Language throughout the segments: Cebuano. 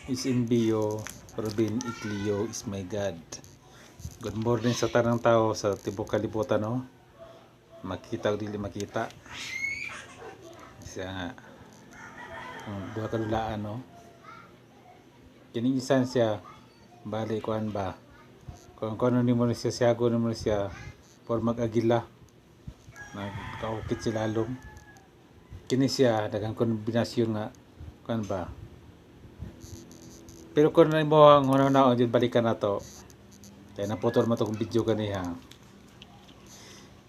Is Imbio, Robin Iclio is my God. Good morning sa tanang tao sa tibok kalibutan, no? Makita o dili makita. Siya nga. Ang duha ka dulaan, no? Kining isan siya, bali kuan ba? Kung kuno nimo ni siya, siyago nimo ni siya por mag-agila. Nagkaukit si lalom. Kini siya, daghang kombinasyon nga kuan ba? Pero kung mo ang hunahuna jud, balikan na to. Kaya naputol mo to kung video kaniha.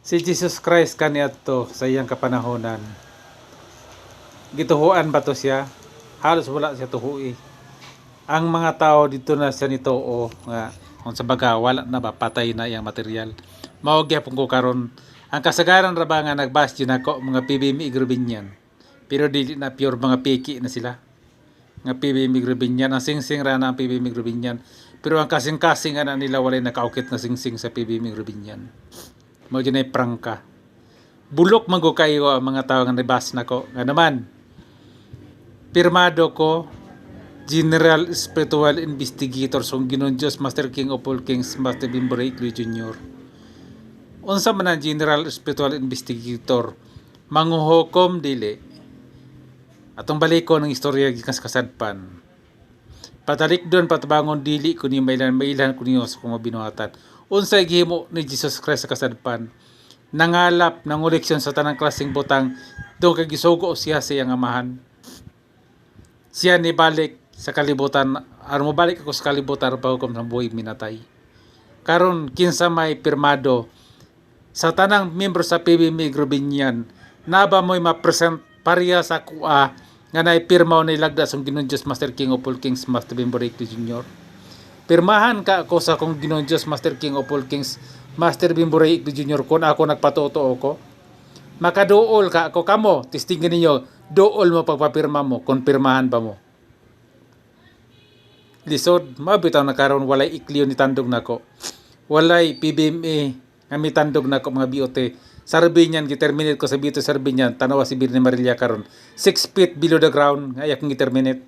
Si Jesus Christ kaniadto sa iyang kapanahonan. Gituhuan ba to siya? Halos wala siya tuhui. Ang mga tao dito na siya nituo nga kung sa baga wala na ba, patay na iyang material. Mao gyapon ko karon ang kasagaran ra ba nga nagbas yun ako mga PBM Igrubinyan. Pero dili na pure, mga piki na sila nga PBM Grubinyan. Ang singsing ra na ang PBM Grubinyan. Pero ang kasing-kasing ana nila, walay nakaukit na singsing sa PBM Grubinyan. Mao jud ay prangka. Bulok man ko kayo ang mga tao nga nibas nako. Nga naman, pirmado ko, General Spiritual Investigator sa Ginoong Diyos, Master King of all Kings, Master Bimboray Iclio Jr. Unsa man ang General Spiritual Investigator? Manguhukom dili. Atong balikon ang istorya gikan sa kasadpan. Patalikdon, patabangon, dili ko niyo mailan, mailhan ko niyo sa kung binuhatan. Unsay gihimo ni Jesus Christ sa kasadpan? Nangalap, nangoleksyon sa tanang klaseng butang do kay gisugo siya sa iyang amahan. Siya ni balik sa kalibutan, aron mobalik ako sa kalibutan aron pahukom sa buhi minatay. Karon kinsa may pirmado sa tanang membro sa PBM Grubinyan, naba mo'y ma-present pareha sa kuha nga naipirma o nailagda sa Ginoong Diyos, Master King of all Kings, Master Bimbo Jr.? Pirmahan ka ako sa akong Ginoong Diyos, Master King of all Kings, Master Bimbo Jr. kung ako nagpatotoo ko. Makaduol ka ako kamo, testingin ninyo, duol mo pagpapirma mo, kung pirmahan ba mo. Lisod, mabitaw na karon walay ikliyo ni tandog nako. Walay PBMA nga mitandog nako mga BOT. Sarbinyan, giterminate ko sa BOT Sarbinyan, tanawa si Birne Marilia karon. 6 feet below the ground, nga akong giterminate.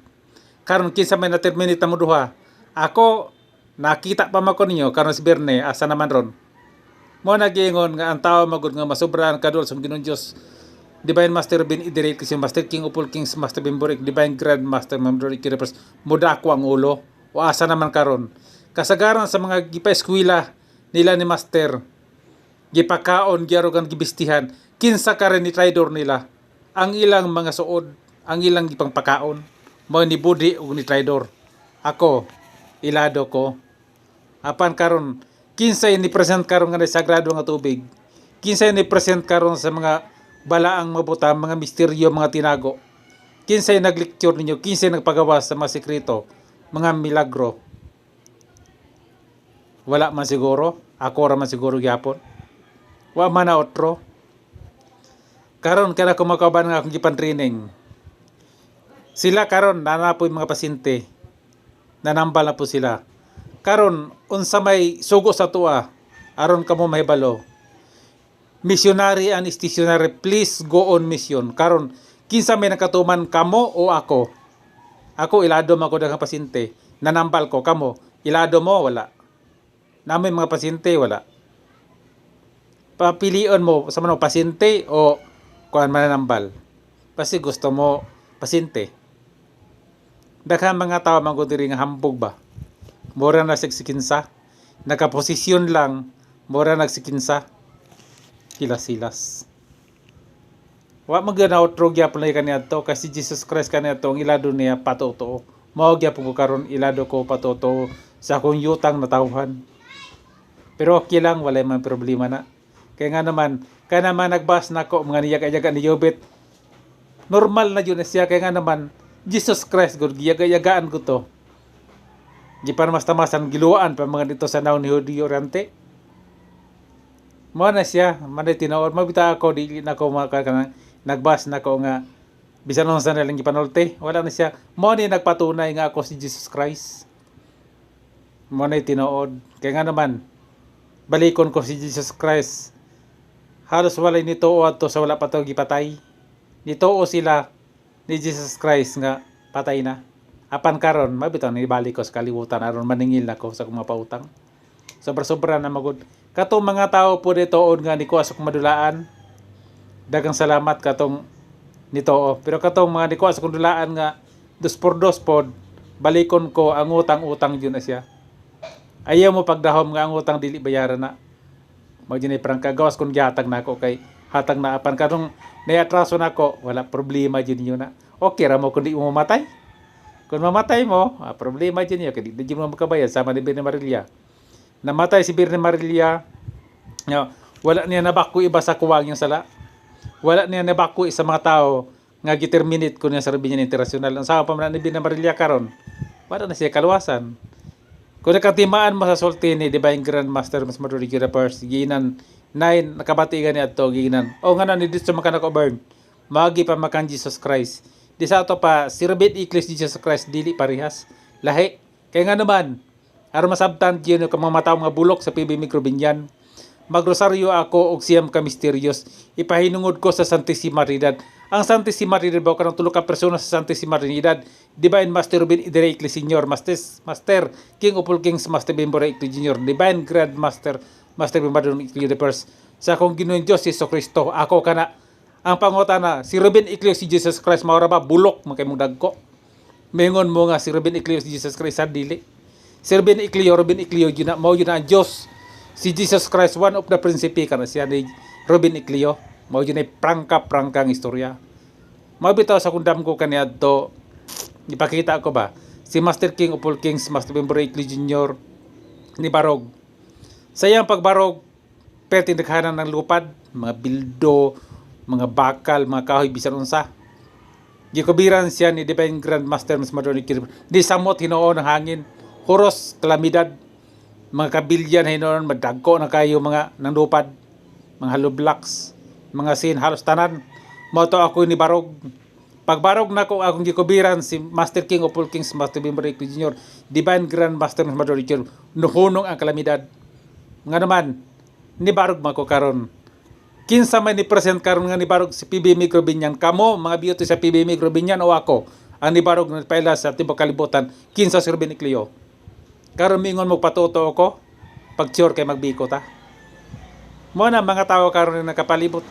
Karon kinsa may na-terminate na mo duha? Ako, nakita pa man ko ninyo, karon si Birne, asa naman ron? Mo nagingon nga ang tao magud nga masobrahan kadol sa Ginoong Dios. Divine Master Ben Idirate kasi Master King of all Kings, Master Bimborik, Divine Grand Master Mamdorik Kiripers, mudako ang ulo. O asa naman karon? Kasagaran sa mga gipa-eskwela nila ni Master, gipakaon, giarugan, gibistihan, kinsa ka rin ni traidor nila? Ang ilang mga suod, ang ilang gipangpakaon, mao ni budi ug ni traidor. Ako, ilado ko. Apan karon, kinsay ni present karon nga sagrado nga tubig? Kinsay ni present karon sa mga balaang mabuta, mga misteryo, mga tinago? Kinsay naglecture ninyo? Kinsay nagpagawa sa mga sekreto, mga milagro? Wala man siguro. Ako ra man siguro gyapon. Wa man na otro. Karon kada ko makauban nga akong gipan training. Sila karon nana po yung mga pasyente. Nanambal na po sila. Karon unsa may sugo sa tuwa aron kamo mahibalo. Missionary and stationary, please go on mission. Karon kinsa may nakatuman, kamo o ako? Ako, ilado man ko daghang pasyente. Nanambal ko. Kamo, ilado mo wala. Namin mga pasyente wala. Papilion mo sa mano, pasyente o kuan, mananambal. Kasi gusto mo pasyente. Daghang mga tao man diri nga hambog ba. Mura na sigsikinsa. Nakaposisyon lang, mura nagsikinsa. Hilas-hilas. Wa man gyud na otro gyapon lagi kaniadto kasi Jesus Christ kaniadto ang ilado niya patotoo. Mao gyapon ko karon, ilado ko patotoo sa akong yutang natawhan. Pero okay lang, walay man problema na. Kaya nga naman, kaya naman nagbas na ko mga niyaga-yaga ni Yobit. Normal na yun na siya, kaya nga naman, Jesus Christ, God, giyaga-yagaan ko to. Gipan mas tamasan, giluwaan pa mga dito sa naon ni Hudio Orante. Mo na siya, manay tinuod, mabita ako, di na ko maka, nagbas na ko nga, bisan unsa na lang gipanulte, wala na siya. Mo ni nagpatunay nga ako si Jesus Christ. Mo na tinuod. Kaya nga naman, balikon ko si Jesus Christ. Halos walay nito adto sa wala pa to gipatay. Nituo sila ni Jesus Christ nga patay na. Apan karon mabitaw nibalik ko sa kalibutan aron maningil nako sa akong mga pautang. Sobra-sobra na magud. Katong mga tao po dito nga ni kuha sa akong madulaan. Daghang salamat katong nito. Pero katong mga nikuha sa akong dulaan nga dos por dos pod, balikon ko ang utang-utang yun na siya. Ayaw mo pagdahom nga ang utang dili bayaran na. Mao jud ni prangka, gawas kung gihatag nako kay hatag na, apan katong naiatraso nako, wala problema jud ninyo na. Okay ra mo kung di mo mamatay. Kung mamatay mo, problema jud niyo kay di jud mo makabayad, sama ni Birne Marilia. Namatay si Birne Marilia, nga, wala niya nabako iba sa kuwang yung sala. Wala niya nabako sa mga tao nga giterminate ko niya sa Rubinian International. Ang sama pa man ni Birne Marilia karon, wala na siya kaluwasan. Kung nakatimaan mo sa sulti ni Divine Grandmaster Mas Maduri the First, giinan, nine, nakabati ka ni adto, giinan. O nga na, ni dito man ka burn. Magi pa makan Jesus Christ. Di sa ato pa, si Robert Eclipse Jesus Christ, dili parehas. Lahi. Kaya nga naman, aron masabtan diyan ka mga mataw nga bulok sa PB Microbinyan, magrosaryo ako og 9 ka misterios. Ipahinungod ko sa Santissima Trinidad. Ang Santissima Trinidad ba, kanang tulo ka persona sa Santissima Trinidad. Divine Master Ruben Idere Icli Senior, Master, Master King of all Kings, Master Bimbora Icli Junior, Divine Grand Master, Master Bimbadon Icli the First. Sa akong Ginoong Diyos, Jesu Kristo, ako kana. Ang pangutana, si Ruben Iclio si Jesus Christ, maura ba bulok man kay mong dagko? Mingon mo nga si Ruben Iclio si Jesus Christ sa dili. Si Ruben Iclio, Ruben Iclio, yun na, mao yun na ang Diyos. Si Jesus Christ, one of the prinsipe kana siya ni Ruben Iclio. Mao yun ay prangka-prangkang istorya. Mao bitaw sa kundam ko kaniadto, ipakita ko ba, si Master King of all Kings, Master Bimbo Iclio Jr., ni Barog. Sa iyang pagbarog, perti naghanan ng lupad, mga bildo, mga bakal, mga kahoy, bisan unsa. Gikubiran siya ni Divine Grand Master Mas Madonna Kirib. Di samot hinuon ng hangin. Huros, kalamidad, mga kabilyan hinuon, madagko na kayo mga nang lupad, mga hollow blocks, mga sin, halos tanan. Mao to ako ni Barog. Pagbarog na ko akong gikubiran si Master King of all Kings, Master Bimbo Jr., Divine Grand Master Mas Madonna Kirib, nuhunong ang kalamidad. Nga naman, ni Barog man ko karon. Kinsa man ni present karon nga ni Barog si PB Microbinyan, kamo mga beauty sa PB Microbinyan o ako ang ni Barog na paila sa tibuok kalibutan, kinsa si Ruben Iclio? Karon mingon mo patuto ko, pag sure kay magbiko ta. Mo na mga tao karon na nakapalibot.